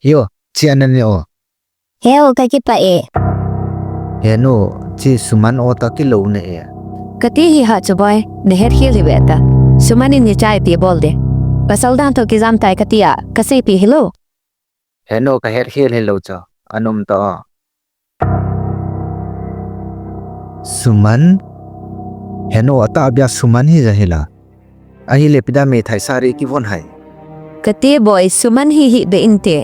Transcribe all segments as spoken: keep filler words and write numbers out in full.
Hio, chi ana ne o. He o, ka kipah e. He nu, chi Suman o ta kilou ne e. Kati hi ha chu boi, na het khel hi ve ta. Suman in hiche ipi bol de. Pasal dan toh kijam tai kati a, ka seipi hilou. He nu, ka het khel hilou chu, ana um ta o. Suman? He nu, atahbeh a Suman hi ja hila. Ahile ipi da meithai sari kivon hai. Kati boi, Suman hi hi be inte.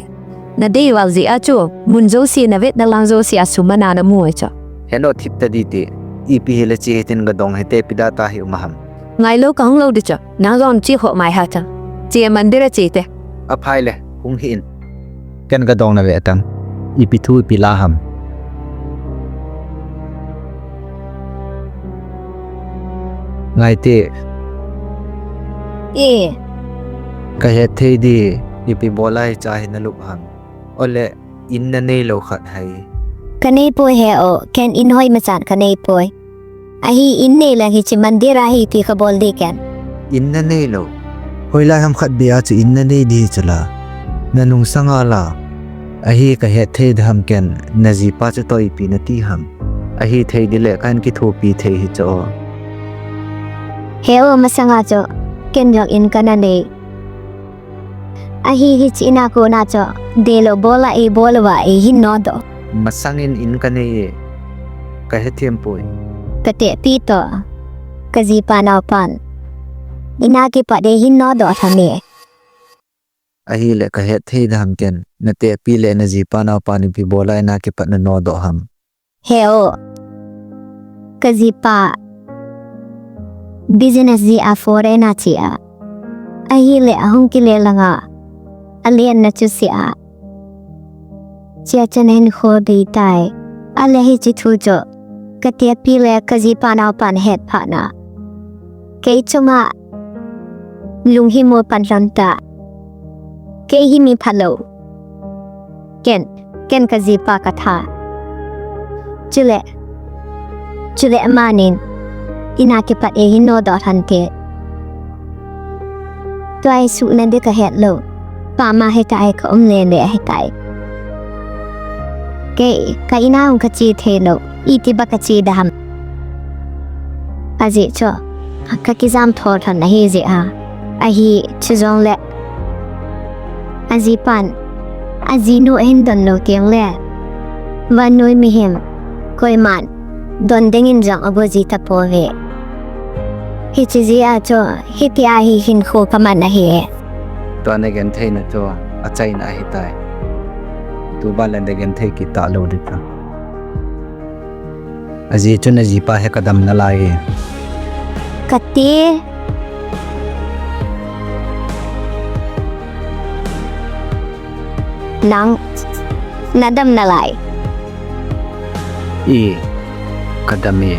Na dei val jeh a chu, mun jouse na vet na lang jouse a Suman a na mu e chu. He nu, thip ta di ti. Ipi hile chi hitin ka dong hite, ipi da ta hi um ham. Ngailou ka hung lou di chu. Nang jong chi kho mai ha chu. Chi mandir a chi te. Aphai le, hung hi in. Ken ka dong na ve tang. Ipi thu ipi la ham. Ngai te. E. Ka het thei di, ipi bol a hicha hi na lup ham. Ole, in na nei lou khat hai. Ka nei poi he o, ken in hoi machan ka nei poi. Ahi in nei le hiche mandir a hi ipi ka bol di ken. In na nei lou. Hoilai ham khat beh a chu in na nei di chu la. Na nungsang a la. Ahi ka het thei da ham ken, na jipa chu toh ipi na ti ham. Ahi thei di le kan kithopi thei hi chu o. He o, masang a chu, ken jong in ka na nei. Ahi hiche in a kona chu, deilou bol a ei bol uva ei hin nodoh. Masang in in ka nei e, ka hethem poi. Ka tehpi toh, ka jipa naopan. In a kipat ei hin nodoh tham e. Ahile ka het thei da ham ken, na tehpi le na jipa naopan ipi bol a in a kipat na nodoh ham. He o, ka jipa business jeh a foreign a che a. Ahile ahung kile langa, alen na chu se a. Chia chan hin kho dei tai. Ale hiche thu chu, ka tehpi le ka jipa naopan het phat na. Kei chunga lunghimo pan lhon ta. Kei hi mi phalou. Ken, ken ka jipa ka tha. Chule, chule amanin, in a kipat ei hin nodoh lhon te. Tua hi suhna di ka het lou. Pama hitia hi ka um lele hitia hi. Kei, ka in a hung ka che thei lou. Iti ba ka che da ham. Ajeh chu, ka kijam tho lhon ahi jeh a. Ahi, chujongle. Ajipan, ajinu ahin don lou teng le. Vannoi mihem, koiman, don dingin jong ago ji tapouve. Hiche jeh a chu, hitia hi hinkho ka man ahi e. Tua na genthei na chu, achaina ahi tai. Tuban le na genthei kit talou di ta. Ajeh chu na jipa hi ka dam nalai e. Kati. Nang, na dam nalai. I, ka dam e.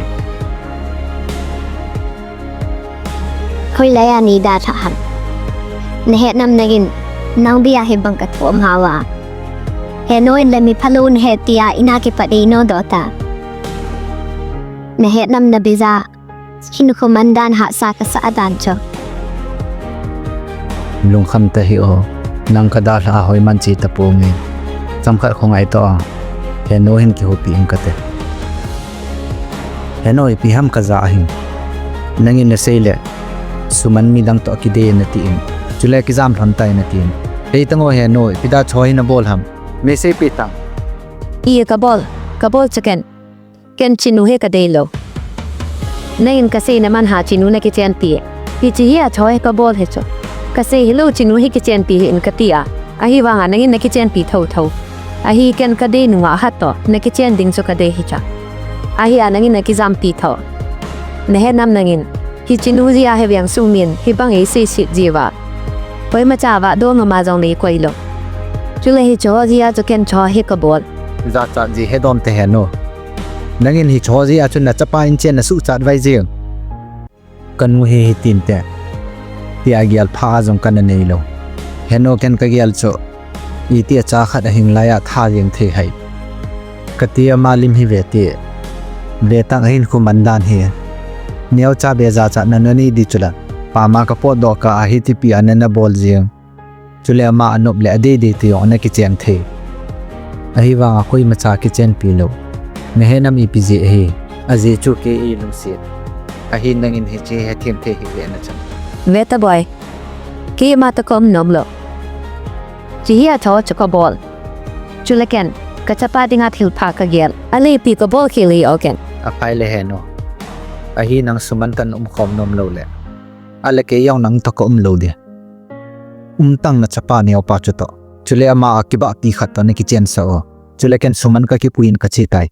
Hoilai a nei dalha ham. Na het nam nangin, nang bia hibang ka thom hauva. He nu in le mi phalou nahi tia in a kipat ei nodoh ta. Na het nam na beija, hinkho man dan hahsa ka sa dan chu. Lungkham ta hih o, nang ka dalha a hoiman che tapou nge. Chomkhat khongai to a, he nu hin kihoupi ing kate. He nu, ipi ham ka ja ahin. Nangin na sei le, Suman midang toh kidei na tin. Chule kijam lhon tai na tin. Hei tang o he nu, ipi da choi na bol ham. Me seipi tang. I ka bol, ka bol chu ken. Ken chinu hi ka dei lou. Nangin ka sei na man ha chinu na kichenpi. Hiche hi a choi ka bol hi chu. Ka sei hilou chinu hi kichenpi hih in ka ti a. Ahivanga nangin na kichenpi thotho. Ahi ken ka dei nunga khat toh, na kichen ding chu ka dei hi cha. Ahi a nangin na kijampi tho. Na het nam nangin. Hiche nu jeh a hi veng sung min, hibang ei seiset jeh uva. Koima cha vah dong ama jong nei koi lou. Chule hiche ho jeh a chu ken cho hi ka bol. Jachat ji he dom te he nu. Nangin hiche ho jeh a chu na chapa in chen na suhchat vai jing. Ka nu hi hitin te, tia gel pha a jong ka na nei lou. He nu, ken ka gel chu, iti a cha khat a hing lai a tha jeng thei hai. Ka ti ama lim hi ve ti, ve tang a hinkho man dan hi. Neocha be jachat na na nei di chu la, pama ka potdoh kah a hitipi a na na bol jeng. Chule ama anop le adeidei te jong ana kichen thei. Ahivanga koimacha kichenpi lou. Nahe nam ipi jeh ahi. Ajeh chu kei eilungset. Ahin nangin hiche hethem thei hih le nachan. Ve ta boi. Keima toh kaum nom lou. Hiche hi atho chu kabol. Chule ken, kachapa dinga thilpha kagel. Alepi kabol khel hi o ken. Aphai le henu. Ahin nang Suman toh naumkhom nom lou le. Ale kei jong nang toh kaum lou ding. Umtang nachapa neopa chutoh. Chule ama akibahpi khat toh nakichensah o. Chule ken Suman kakipui in kache tai.